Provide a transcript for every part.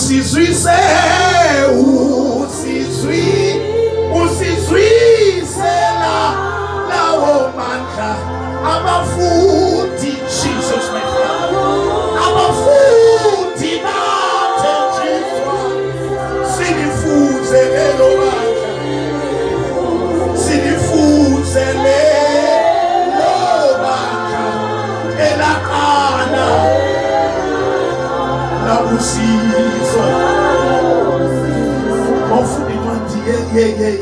Usizwise, usizwise lawo mandla abafundi, Jesus my Father, abafundi bathenjiswa, silifuze lelo bandla, silifuze lelo bandla elaqala labusiswa. Mawufunda incwadi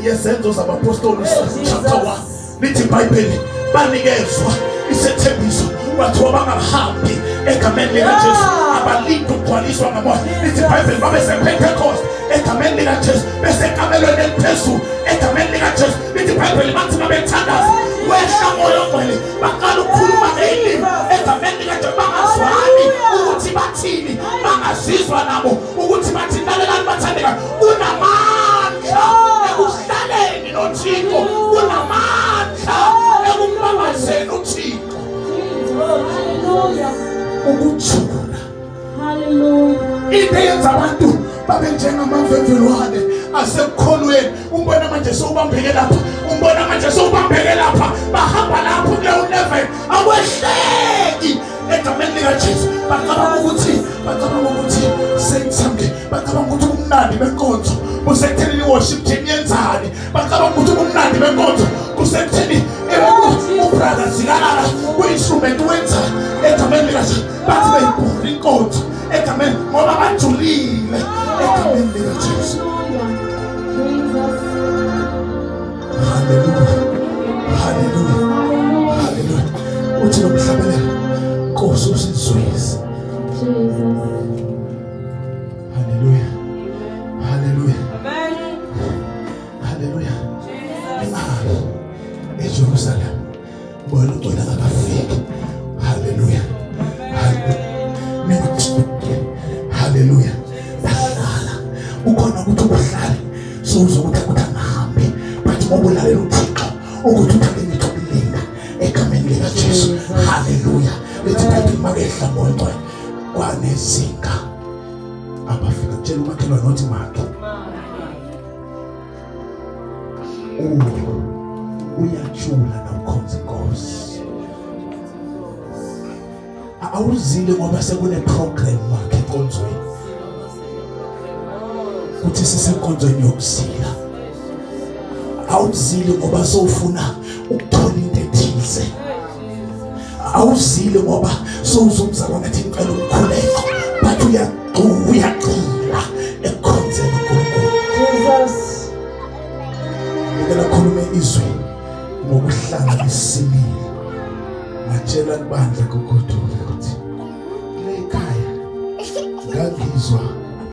yezenzo zabapostoli chapter 1, lithi iBhayibheli banikezwa isethembiso, bathiwa bangahambi egameni likaJesu, abalinde ukugcwaliswa ngamoya. Lithi iBhayibheli babe sePentecost egameni likaJesu, besekamelweni eliphezulu egameni likaJesu. Lithi iBhayibheli bathi babethandaza, wehla moya ongcwele, baqala ukukhuluma ngeyilimi egameni likaJesu, bangazwani ukuthi bathini, bangazizwa nabo ukuthi bathini. Lalelani bathandeka, kunamandla ekuhlaleni noThixo, kunamandla ekumbabazeni uThixo. Hallelujah. Ukujula. Hallelujah. Into eyenza abantu babe njengamavemvelwane asekukholweni, umbona manje sowubambeke lapha, umbona manje sowubambeke lapha, bahamba lapho kuleyo level, akwehleki egameni likaJesu. Bacabanga ukuthi sengithambe, bacabanga ukuthi ubumnandi benkonzo busekutheni i-worship team yenzani, bacabanga ukuthi ubumnandi benkonzo busekutheni ubrother Zikalala ku-instrument wenzani egameni likaJesu. Bathi beyibhura inkonzo egameni ngoba bajulile egameni likaJesu. Hallelujah, hallelujah, hallelujah. Uthi lo mhlabelelo, Nkosi usizwise. Hallelujah, hallelujah, hallelujah. eJerusalem bona ugcwele akafiki. Hallelujah, hallelujah. Bahlala ukhona ukuthi ubuhlale sowuzokuthi ukuthi angahambi, but ngoba ulalela uThixo ukuthi uthake ngithi ukulinda egameni likaJesu. Hallelujah. Lithi iBhayibheli makehla moya ongcwele kwanezinga abafika. Tshela umakhelwane othi makhe uyajula nawukhonza inkosi. Awuzile ngoba sekune program makhe enkonzweni, kuthi sisenkonzweni yokuzila. Awuzile ngoba sowufuna ukuthola into ethize. Awuzile ngoba sowuzumzalwane athi ngicela umkhuleko, but uyagxila ekukhonzeni uNkulunkulu. Jesus. Ngicela khulume izwi ngokuhlala isimile. Ngatshela kubandla kogoduka ukuthi le ekhaya ngangizwa